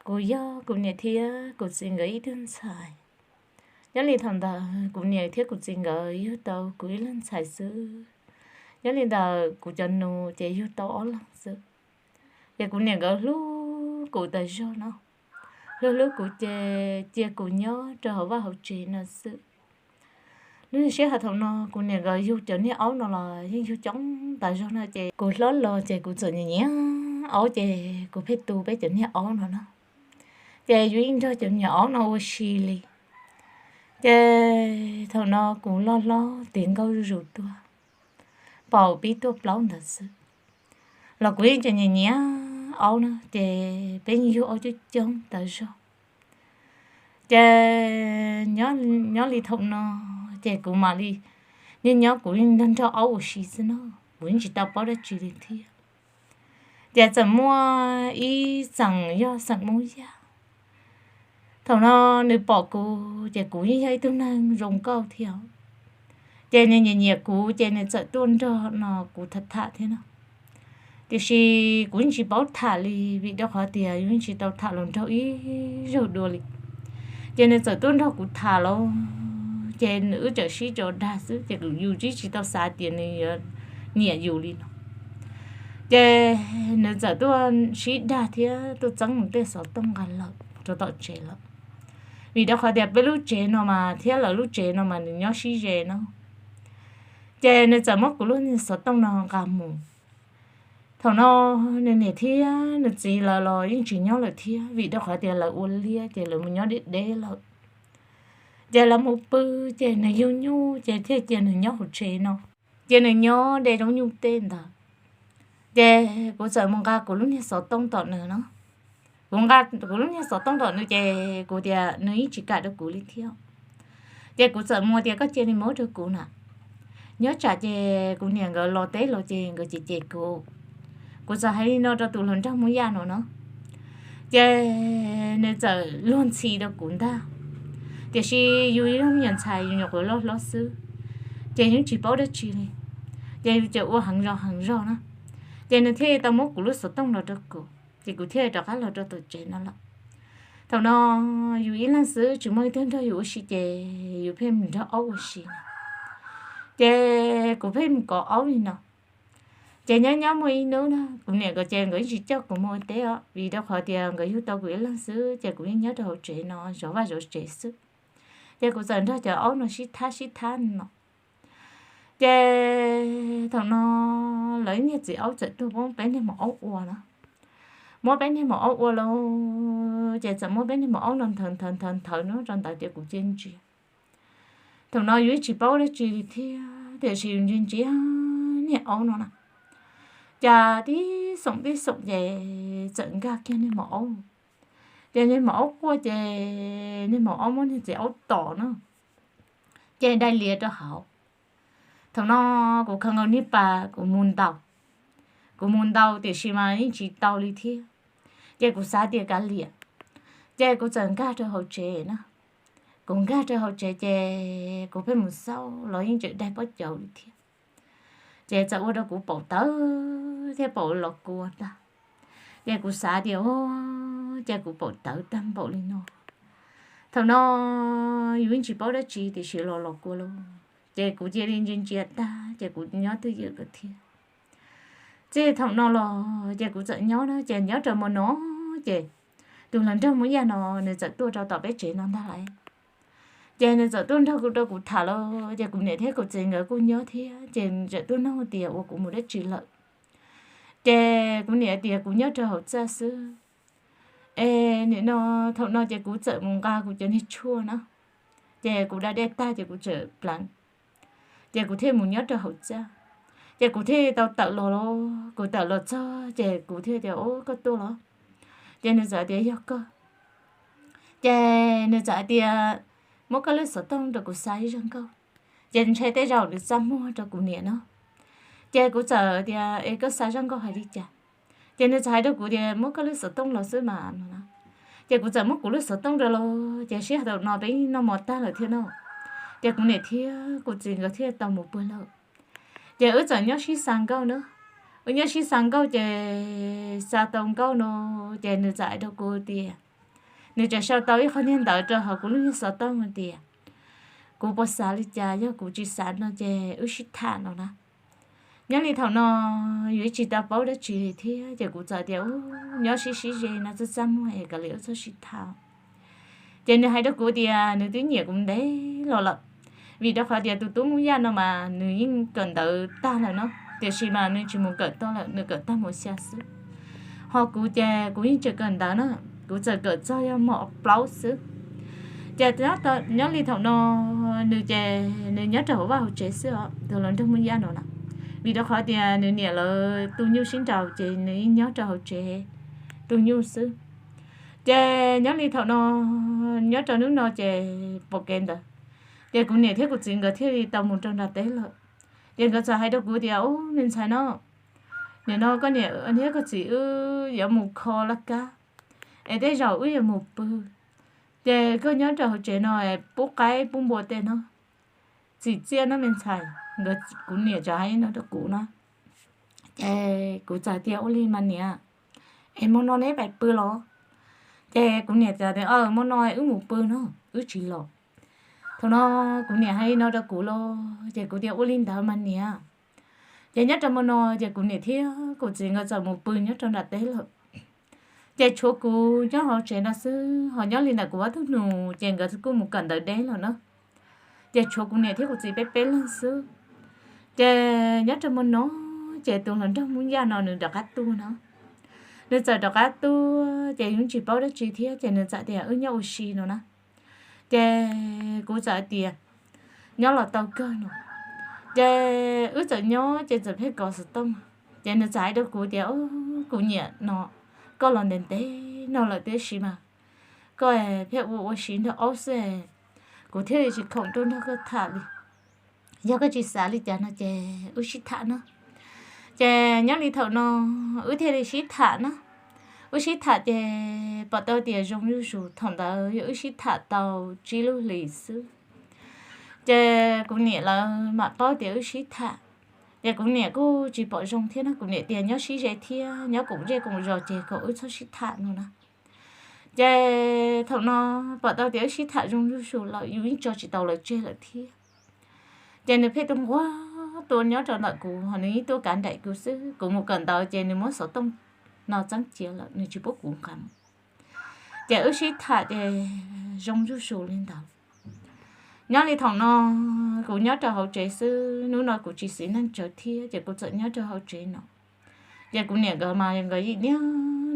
Kuv yog kuv niam thiab kuv txiv nkawd ib tug ntxhais. Nyob li thaum ntawd kuv niam thiab kuv txiv nkawd yug tau kuv ib leeg ntxhais xwb. Nyob li ntawd kuv cov nus ces yug tau ob leeg xwb. Ces kuv niam nkawd hlub kuv tas zog no, hlub hlub kuv ces cia kuv nyob rau hauv vaj hauv tsev no xwb. Lub sij hawm thaum no kuv niam nkawd yug cov niag aub no los yeej yug coob tas zog no ces kuv hlob los ces kuv txawm nyiam nyiam aub ces kuv pheej tu peb cov niag aub no na. Ces yus yeej nrog cov niag aub no ua si li. Ces thaum no kuv loj hlob tiv nkauj zuj zus tuaj, paum pib tuaj plaub ntawd xwb, los kuv yeej tseem nyiam nyiam aub na ces peb yeej yug aub coob coob tas zog. Ces nyob li thaum no ces kuv mam li nyob nyob kuv nrog nrog aub ua si xwb no, kuv yeej tsis tau paub dab tsi li thiab. Ces txawm muaj ib xeem yog xeem Hmoob Yaj. Thaum no nws pom kuv ces kuv yeej yog ib tug neeg zoo nkauj thiab, ces nws nyiam nyiam kuv ces nws txawm tuaj nrog no kuv tham tham thiab no. Tiam sis kuv yeej tsis paub tham li vim rau qhov tias yus yeej tsis tau tham los nraug ib zaug dua li. Ces nws txawm tuaj nrog kuv tham los ces nws wb txawm sib tso dag xwb ces yus tsis tsis tau xav tias nws yuav nyiam yus li no. Ces nws txawm tuaj sib dag thiab tuaj txeeb nws tej xov tooj nqa lawm rau tom tsev lawm, vim rau qhov tias peb lub tsev no mas thiab lawv lub tsev no mas nws nyob sib ze no. Ces nws txawm muab kuv lub niag xov tooj no nqa mus. Thaum no nws niam thiab nws txiv lawv los yeej tsis nyob lawm thiab vim rau qhov tias lawv ua liaj ces lawv mus nyob deb deb lawm. Ces lawv mus pw ces nws yug nyuj ces thiaj cia nws nyob hauv tsev no, ces nws nyob de roob nyuj tej ntawd. Ces kuv txawm mus nqa kuv lub niag xov tooj tom nws no. Kuv nqa kuv lub niag xov tooj tom nws ces kuv tias nws yeej tsis kam rau kuv li thiab. Ces kuv txawm mus tias koj cia li muab rau kuv na, nyob tsam ces kuv niam nkawd los teb los ces nkawd cem cem kuv. Kuv txawm hais li no rau tus hluas nraug Hmoob Yaj no no, ces nws txawm luag ntxhi rau kuv ntag. Tiam sis yus ib leeg me nyuam ntxhais yus nyuam qhuav loj hlob xwb, ces yus tsis paub dab tsi li, ces yus tseem ua heev zog heev zog na. Ces nws thiaj tau muab kuv lub xov tooj los rau kuv ces kuv thiaj rov qab los rau tom tsev no lawm. Thaum no yus ib leeg xwb tsis muaj ib tug nrog yus ua si ces yus pheej mus nrog aub ua si. Ces kuv pheej mus kov aub li no. Ces nyob nyob muaj ib hnub na kuv niam nkawd ces nkawd yeej tsis coj kuv mus ua teb os vim rau qhov tias nkawd yug tau kuv ib leeg xwb ces kuv yeej nyob rau hauv tsev no zov vaj zov tsev xwb. Ces kuv txawm nrog cov aub no sib thab sib thab no. Ces thaum no lawv niag txiv aub txawm tuaj muab peb niag maum aub ua na. Muab peb niag maum aub ua lauj, ces txawm muab peb niag maum aub no nthawv nthawv nthawv nthawv no rau ntawd ces kuv cia ntsia. Thaum no yus tsis paub dab tsi li thiab tiam sis yus ntsia ntsia niag aub no na, cas tib xoom tib xoom ces txawm nkag kiag niag maum aub. Ces niag maum aub quaj ces niag maum aub muab niag txiv aub tom na, ces dai lias rau hauv. Thaum no kuv khaws nkaus niag pas kuv mus ntaus. Kuv mus ntaus tiam sis mas yeej tsis tau li thiab. Ces kuv xav tias kav liam, ces kuv txawm nkag rau hauv tsev na. Kuv nkag rau hauv tsev ces kuv pheej mus xauj los yeej tseem daig pob cauv li thiab. Ces txawm ua rau kuv paum tawv thiab paum los kua tag. Ces kuv xav tias, ces kuv paum tawv tag npaum li no. Thaum no yus yeej tsis paub dab tsi tiam sis los los kua lauj. Ces kuv cia li ntsia ntsia tag ces kuv nyob twj ywm lawm thiab. Txij thaum no los ces kuv txawm nyob na ces nyob rau hmo no ces tus hluas nraug Hmoob Yaj no nws txawm tuaj rau tom peb tsev no ntag lauj. Ces nws txawm tuaj nrog kuv rau kuv tham los ces kuv niam thiab kuv txiv nkawd kuj nyob thiab ces txawm tuaj nug tias ua kuv mus dab tsi lawm. Ces kuv niam tias kuv nyob rau hauv txaj xwb. Es nim no thaum no ces kuv txawm mus nqa kuv cov niag tshuaj na, ces kuv da dej tag ces kuv tseem pleev, ces kuv thiaj mus nyob rau hauv txaj. Ces kuv thiaj tau tawm los, kuv tawm los txog ces kuv thiaj tias, Ub, koj tuaj los? Ces nws txawm tias, Yog koj. Ces nws txawm hais tias, Muab koj lub xov tooj rau kuv xa ib zaj nkauj. Ces ntshe tej zaum nws txaj muag rau kuv niam no. Ces kuv txawm tias, Es koj xa zaj nkauj hais li cas? Ces nws txawm hais rau kuv tias, Muab koj lub xov tooj los xwb mas no. Ces kuv txawm muab kuv lub xov tooj rau los ces sij hawm no peb noj mov tag lawm thiab no. Ces kuv niam thiab kuv txiv nkawd thiaj tau mus pw lawm. Ces wb txawm nyob sib xa nkauj na. Wb nyob sib xa nkauj ces xa tau nkauj no, ces nws txawm hais rau kuv tias, Nws tseem sau tau ib qho niag ntawv rau hauv kuv lub niag xov tooj tias, kuv puas xav li cas, yog kuv tsis xav no ces wb sib tham no na. Nyob li thaum no yus tsis tau paub dab tsi li thiab ces kuv txawm tias, u, nyob sib sib ze no txaj txaj muag es kav liam wb txhob sib tham. Ces nws hais rau kuv tias nws twb nyiam kuv ntev los lawm, vim rau qhov tias tus tub Hmoob Yaj no mas nws yeej kawm ntawv tag lawm no, tiam sis mas nws tsis mus kawm tau lawm, nws kawm tag mus xya xwb. Ho kuv ces kuv yeej tseem kawm ntawv na, kuv txawm kawm txog yog mos plaub xwb. Ces nyob li thaum no nws ces nws nyob rau hauv vaj hauv tsev xwb os, tus hluas nraug Hmoob Yaj no na, vim rau qhov tias nws niam lawv tu nyuj sib nraus ces nws yeej nyob rau hauv tsev tu nyuj xwb. Ces nyob li thaum no, nyob rau hnub no ces pom kev ntawd, ces kuv niam thiab kuv txiv nkawd thiaj li tau mus rau nram teb lawm. Ces nkawd txawm hais rau kuv tias, u, me ntxhais no, nim no koj niam thiab koj txiv wb yuav mus kho laj kab, es tej zaum wb yuav mus pw, ces koj nyob rau hauv tsev no pub qaib pub npua tej no, txim txiaj no me ntxhais. Kuv niam txawm hais no rau kuv na, ces kuv txawm tias, ua li mas niam, es hmo no neb pais pw los? Ces kuv niam txawm tias, hmo no wb mus pw no, wb tsis los. Thaum no kuv niam hais no rau kuv los ces kuv tias, ua li ntawd mas niam. Ces nyob rau hmo no ces kuv niam thiab kuv txiv nkawd txawm mus pw nyob rau nram teb lawm. Ces tshuav kuv nyob hauv tsev no xwb, ho nyob li ntawm kuv ob tug nus ces nkawd kuj mus kawm ntawv deb lawm na. Ces tshuav kuv niam thiab kuv txiv peb peb leeg xwb. Ces nyob rau hmo no ces tus hluas nraug Hmoob Yaj no nws rov qab tuaj no. Nws txawm rov qab tuaj ces yus tsis paub dab tsi thiab ces nws txawm tias wb nyob ua si no na. Ces kuv txawm tias nyob los tau kawg no. Ces wb txawm nyob ces txawm pheej kov xov tooj. Ces nws txawm hais rau kuv tias, kuv niam no, koj los ntev ntev no lawm tiam sis mas koj pheej ua ua si nrog aub xwb, kuv thiaj li tsis khoom tuaj nrog koj tham li. Yog koj tsis xav li cas no ces wb sib tham no. Ces nyob li thaum no wb thiaj li sib tham na. Wb sib tham ces pom tau tias zoo zuj zus, thaum ntawd yog wb sib tham tau tsib lub hlis xwb. Ces kuv niam lawv mam paub tias wb sib tham. Ces kuv niam kuj tsis pom zoo thiab no, kuv niam tias nyob sib ze thiab nyob koom zej koom zos ces kom wb txhob sib tham no na. Ces thaum no pom tau tias wb sib tham zoo zuj zus lawm, yus yeej tso tsis tau lawv tseg lawm thiab. Ces nws pheej tuaj nquag tuaj nyob rau ntawm kuv, ho nws yeej tuaj kav nraim kuv xwb. Kuv mus kawm ntawv ces nws muab xov tooj no txeeb cia lawm, nws tsis pub kuv nqa mus. Ces wb sib tham ces zoo zuj zus li ntawd. Nyob li thaum no kuv nyob rau hauv tsev xwb, hnub no kuv tsis xis neej tsawv thiab ces kuv txawm nyob rau hauv tsev no. Ces kuv niam nkawd mas nkawd yeej niaj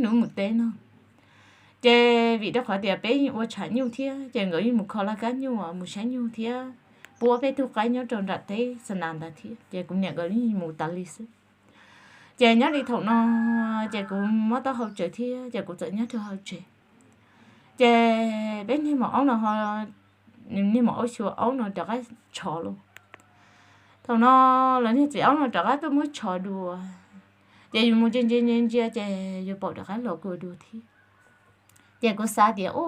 hnub mus teb no. Ces vim rau qhov tias peb yeej ua tshav nyuj thiab ces nkawd yeej mus kho laj kab nyuj mus saib nyuj thiab, puab peb tug qaib nyob rau nram teb xa nas ntawd thiab ces kuv niam nkawd yeej mus tas li xwb. Ces nyob li thaum no ces kuv muab taub hau tsawv thiab ces kuv txawm nyob rau hauv tsev. Ces peb niag maum aub no, niag maum aub xyuas aub no rov qab tshov los. Thaum no lawv niag txiv aub no rov qab tuaj muab tshov dua, ces yus mus ntsia ntsia ntsia ntsia ces yus pom rov qab los kuv dua thiab. Ces kuv xav tias, u,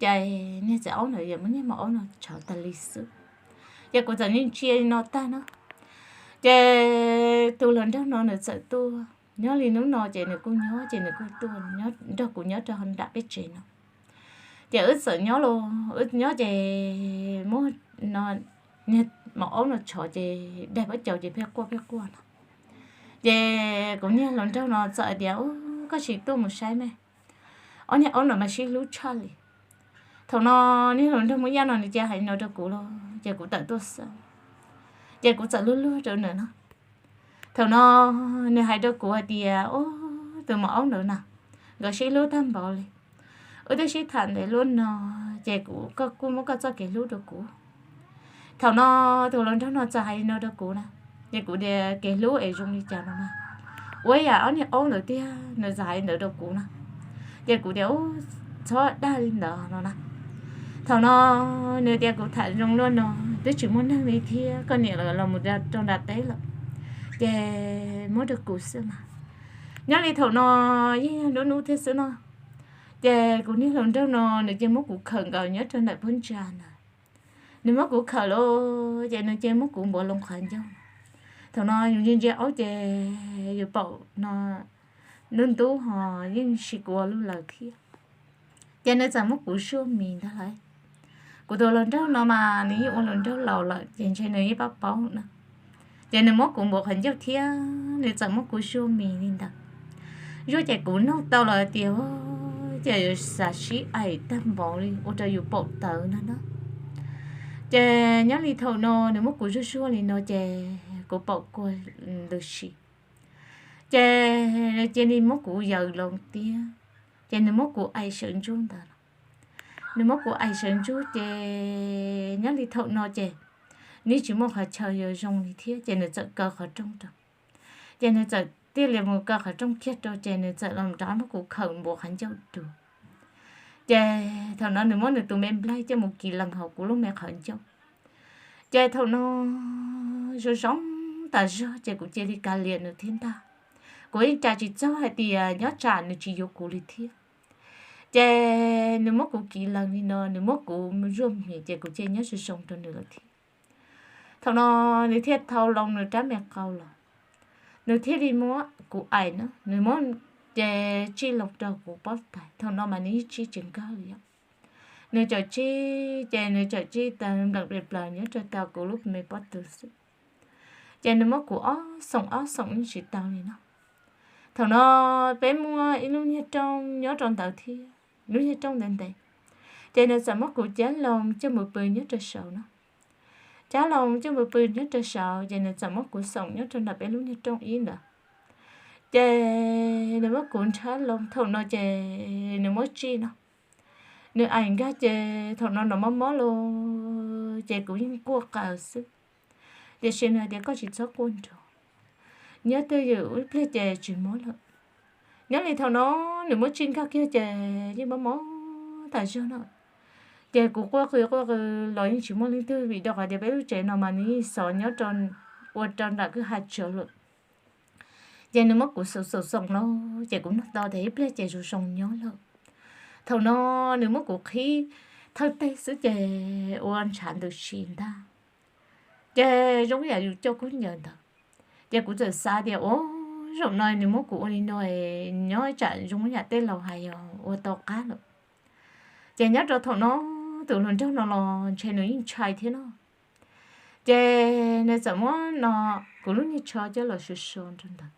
cas niag txiv aub ntawd yuav muab niag maum aub no tshov tas li xwb. Ces kuv txawm ntsia ntsia li no tag na, ces tus hluas nraug no nws txawm tuaj. Nyob li hnub no ces nws kuj nyob ces nws kuj tuaj nrog kuv nyob rau nram peb tsev no. Ces wb txawm nyob los wb nyob ces muab no niag maum aub no tshov ces daig pob caus ces pheej quaj pheej quaj no. Ces kuv niag hluas nraug no txawm tias, u, koj sim tuaj mus saib mas, ob niag aub no mas sib hlub tshaj li. Thaum no niag hluas nraug Hmoob Yaj no nws cia hais no rau kuv los ces kuv tawm tuaj xwb. Ces kuv txawm luag luag rau nws no. Thaum no nws hais rau kuv hais tias, u, tus maum aub ntawd na, nkawd sib hlub tag npaum li. Wb twb sib tham ntev luaj no ces kuv, koj kuj muab koj txoj kev hlub rau kuv. Thaum no tus hluas nraug no txawm hais li no rau kuv na, ces kuv tias kev hlub es zoo li cas no na. Ua yam ob niag aub ntawd tiag, nws txawm hais li ntawd rau kuv na. Ces kuv tias, u, txhob dag li ntawd no na. Thaum no nws tias kuv tham zoo luaj no, twb tsis muaj neeg li thiab, koj niam lawv los mus rau nram teb lawm, ces muab rau kuv xwb mas. Nyob li thaum no yeej yog nruab hnub thiab xwb no, ces kuv niag hluas nraug no nws cia muab kuv khawm nkaus nyob rau ntawm phab ntsa na. Nws muab kuv khawm los ces nws cia muab kuv npuav loo qhov ncauj. Thaum no yus ntsia ntsia aub ces yus paum no ntub ntub ho yeej sib kuv ua luj lawm thiab. Ces nws txawm muab kuv zuaj mis ntag lauj. Kuv tus hluas nraug no mas nws yeej ua hluas nraug laus lawm ces ntshe nws yeej paub paub na. Ces nws muab kuv npuav qhov ncauj thiab nws txawm muab kuv zuaj mis li ntawd. Zuaj ces kuv nug tau los tias, ces yuav xav sib aim tag npaum li ua rau yus paum tawv no na. Ces nyob li thaum no nws muab kuv zuaj zuaj li no ces kuv paum kua ntws si. Ces nws cia li muab kuv yaws loo tiab, ces nws muab kuv aim sawv ntsug ntawd los. Nws muab kuv aim sawv ntsug ces nyob li thaum no ces nws tsis muaj qhov chaw yuav zoo li thiab ces nws txawm kaw qhov rooj rau. Ces nws txawm thiaj li mus kaw qhov rooj kiag rau ces nws txawm los rov muab kuv khawm npuav qhov ncauj dua. Ces thaum no nws muab nws tus me nplaig coj mus kis lees hauv kuv lub me qhov ncauj. Ces thaum no zoo zoo tas zog ces kuv cia li kav liam nws thiab ntag. Kuv yeej ras tsis txog hais tias nyob tsam nws tsis yuav kuv li thiab. Ces nws muab kuv kis lees li no, nws muab kuv zuaj mis ces kuv cia li nyob zoo zoo rau nws lawm thiab. Thaum no nws thiaj thau loo nws rab me qau los, nws thiaj li muab kuv aim na, nws muab ces tsij loo rau kuv pob tais. Thaum no mas nws yeej tsij tsis nkag li os. Nws txawm tsij ces nws txawm tsij tas npleem plaws plaws nyob rau tau kuv lub me pob tw xwb. Ces nws muab kuv ob xoom ob xoom yeej tsis tau li no. Thaum no peb muaj ib lub niag rooj nyob rau ntawd thiab, lub niag rooj ntev ntev. Ces nws txawm muab kuv cab loo coj mus pw nyob rau saud no. Cab loo coj mus pw nyob rau saud ces nws txawm muab kuv xoom nyob rau nram peb lub niag rooj ib ntawd. Ces nws muab kuv nrhab loo thaum no ces nws muab tsij no. Nws aim nkag ces thaum no nws mob mob los ces kuv yeej quaj qw xwb. Tiam sis nws hais tias koj tsis txhob quaj nroo, nyob twj ywm ib pliag ces tsis mob lawm. Nyob li thaum no nws muab tsij nkag kiag ces yeej mob mob tas zog no. Ces kuv quaj qw quaj qw los yeej tsis muaj leej twg vim rau qhov tias peb lub tsev no mas nws yeej xov nyob ua rau nram kwj ha tsawv lawm. Ces nws muab kuv xoom xoom xoom los ces kuv nug tau tias ib pliag ces zoo zoo nyob lawm. Thaum no nws muab kuv qhib thawj teg xwb ces ua ntshav ntws si ntag. Ces zoo yam yus coj kub ncaws ntawd. Ces kuv txawm xav tias ua zaum no nws muab kuv ua li no, nyob tsam zoo yam tej laus hais yog ua tau qab lawm. Ces nyob rau thaum no tus hluas nraug no los ntshe nws yeej ntshai thiab no. Ces nws txawm muab no kuv lub niag tsho coj los so so rau ntawd.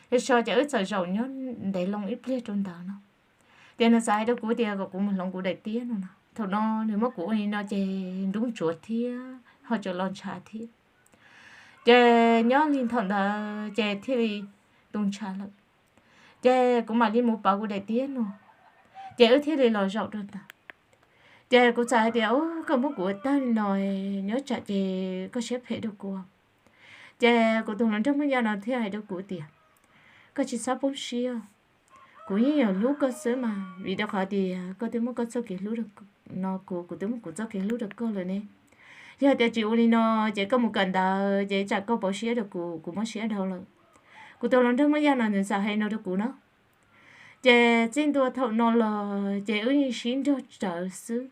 So so ces wb txawm zaum nyob ntev loo ib pliag rau ntawd no. Ces nws txawm hais rau kuv tias kom kuv mus hloov kuv daim tiab no no. Thaum no nws muab kuv ua li no ces nruab ntsuav thiab ho tseem los ntshav thiab. Ces nyob li thaum ntawd ces thiaj li tu ntshav lawm. Ces kuv mam li mus pauv kuv daim tiab no, ces wb thiaj li los zaum rau ntawd. Ces kuv txawm hais tias, koj muab kuv ua tag li no, nyob tsam ces koj siab phem rau kuv. Ces kuv tus hluas nraug Hmoob Yaj no thiaj hais rau kuv tias, koj tsis txhob poob siab, kuv yeej yuav hlub koj xwb mas, vim rau qhov tias koj twb muab koj txoj kev hlub rau no kuv, kuv twb muab kuv txoj kev hlub rau koj lawm ne. Yog tias tsis ua li no, ces koj mus kawm ntawv ces tsam koj pauv siab rau kuv, kuv mob siab dhau lawm. Kuv tus hluas nraug Hmoob Yaj no nws txawm hais no rau kuv no. Ces txij ntua thaum no los ces wb yeej sib nrog rawv xwb.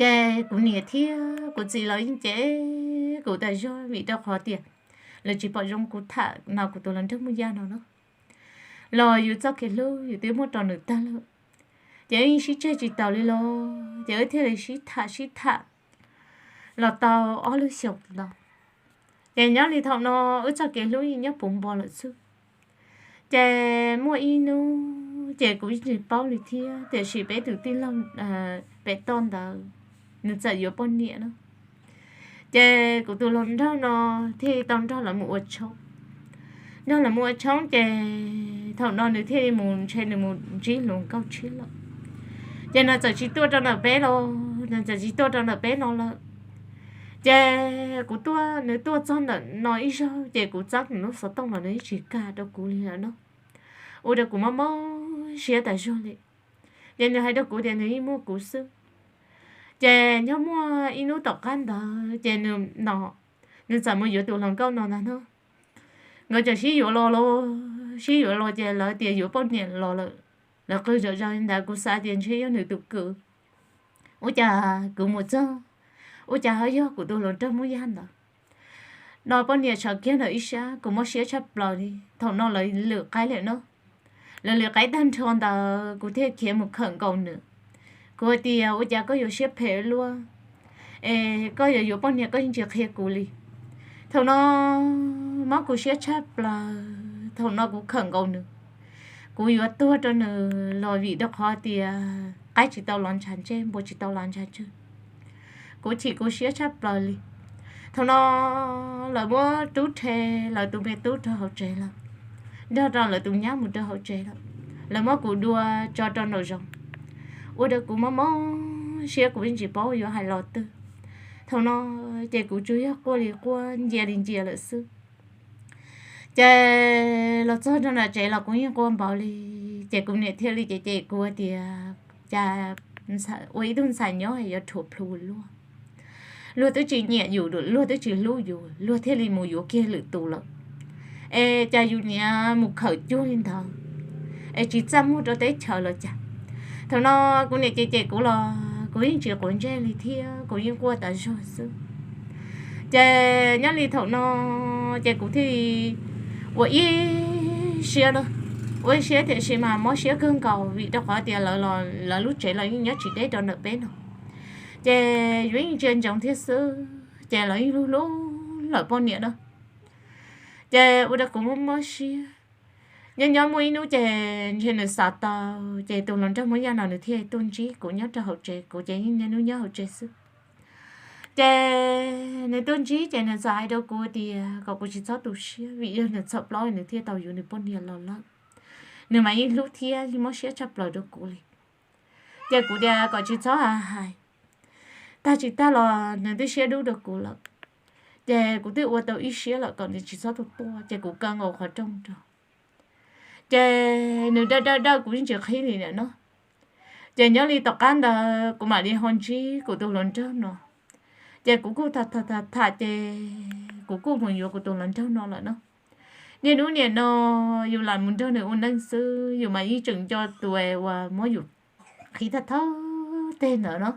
Ces kuv niam thiab kuv txiv los yeej cem kuv tas zog vim rau qhov tias lawv tsis pom zoo kuv tham no kuv tus hluas nraug Hmoob Yaj no na. Los yus txoj kev hlub yus twb muab rau nws tag lawm, ces wb yeej sib tseg tsis taus li los, ces wb thiaj li sib tham sib tham los tau ob lub xyoos ntau. Ces nyob li thaum no wb txoj kev hlub yeej nyob puv npo lawm xwb. Ces muaj ib hnub ces kuv yeej tsis paub li thiab, tiam sis peb tus tij laug pem toj ntawd nws txawm yuav poj niam na. Ces kuv tus hluas nraug no thiaj tau nrog lawv mus ua tshoob. Nrog lawv mus ua tshoob ces thaum no nws thiaj li mus, ntshe nws mus ntsib hluas nkauj tshiab lawm. Ces nws txawm tsis tuaj rau ntawm peb los, nws txawm tsis tuaj rau ntawm peb no lawm. Ces kuv tuaj, nws tuaj txog ntawm no ib zaug ces kuv txab nws lub xov tooj los nws yeej tsis kam rau kuv li lawm no. Ua rau kuv mob mob siab tas zog li. Ces nws hais rau kuv tias nws yeej muaj kuv xwb. Ces nyob muaj ib hnub tom qab ntawd ces nws no, nws txawm mus yuav tus hluas nkauj no ntag no. Nkawd txawm sib yuav los los, sib yuav los ces lawv tias yuav poj niam los lawm. Lawv qw zom zaws li ntawd kuv xav tias ntshe yog nws tus kwv. Ua cas kuv mus txog, ua cas ho yog kuv tus hluas nraug Hmoob Yaj ntawd. No poj niam tshav kiag ntawm ib sab, kuv mob siab tshaj plaws li. Thaum no lawv lwm qaib lawm no. Lawv lwm qaib tag nrho ntawd kuv thiaj khiav mus khawm nkaus nws. Kuv hais tias, ua cas koj yuav siab phem luaj, es koj yuav yuav poj niam koj yeej tsis qhia kuv li. Thaum no mob kuv siab tshaj plaws, thaum no kuv khawm nkaus nws, kuv yuav tuag rau nws los vim rau qhov tias qaib tsis tau los ntshav ntsej, npua tsis tau los ntshav tswg. Kuv chim kuv siab tshaj plaws li. Thaum no lawv muab tub rhe lawv tus me tub rau hauv tsev lawm, nrog rau lawv tus nyab mus rau hauv tsev lawm. Lawv muab kuv dua tso rau nraum zoov, ua rau kuv mob mob siab, kuv yeej tsis paub yuav hais los twg. Thaum no ces kuv tsuas yog quaj li quaj, ncia li ncia lawm xwb. Ces los txog rau nram tsev los kuv yeej quaj npaum li. Ces kuv niam thiaj li cem cem kuv tias, cas ua ib tug ntxhais nyob yuav rhuav plhu luaj, luag twb tsis nyiam yus, luag twb tsis hlub yus, luag thiaj li mus yuav kiag lwm tus lawm. Es cas yus niam mus khawm cuag li ntawd, es tsis txaj muag rau teb chaws los cas. Thaum no kuv niam cem cem kuv los kuv yeej tsis quav ntsej li thiab, kuv yeej quaj tas zog xwb. Ces nyob li thaum no ces kuv thiaj li ua ib siab na, ua ib siab tiam sis mas mob siab kawg nkaus vim rau qhov tias lawv lub tsev los yeej nyob tsis deb rau ntawm peb no, ces yuav yeej ntsia ntsoov thiab xwb, ces lawv yeej hlub hlub lawv poj niam na. Ces ua rau kuv mob mob siab. Nyob nyob muaj ib hnub ces ntshe nws xav tau, ces tus hluas nraug Hmoob Yaj no nws thiaj tuaj ntsib kuv nyob rau hauv tsev, kuv ces yeej niaj hnub nyob hauv tsev xwb. Ces nws tuaj ntsib ces nws txawm hais rau kuv tias kom kuv tsis txhob tu siab vim yog nws txhaum plaub nws thiaj tau yuav nws poj niam los lawm. Nws mas yeej hlub thiab yeej mob siab tshaj plaws rau kuv li. Ces kuv tias kom tsis txhob hais, tag tsis tag los nws twb siab dub rau kuv lawm. Ces kuv twb ua tau ib siab lawm kom nws tsis txhob tu tuaj, ces kuv kaw nkaus qhov rooj rau. Ces nws dawj dawj dawj kuv yeej tsis qhib li na. Ces nyob li tom qab ntawd kuv mam li ho ntsib kuv tus hluas nraug no. Ces kuv kuj tham tham tham ces kuv kuj mus yuav kuv tus hluas nraug no lawm na. Niaj hnub nim no yus lam mus nrog nws ua neej xwb, yus mas yeej tseem nco tus uas muab yus qhib thawj thawj teg ntawd no.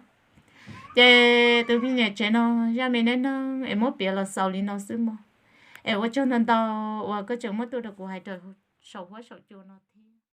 Ces tus me niam tsev no zaj me neej neeg es muab piav los xaus li no xwb mog. Es ua tsaug ntau ntau uas koj tseem muab tuaj rau kuv hais raws saum huab saum cua no.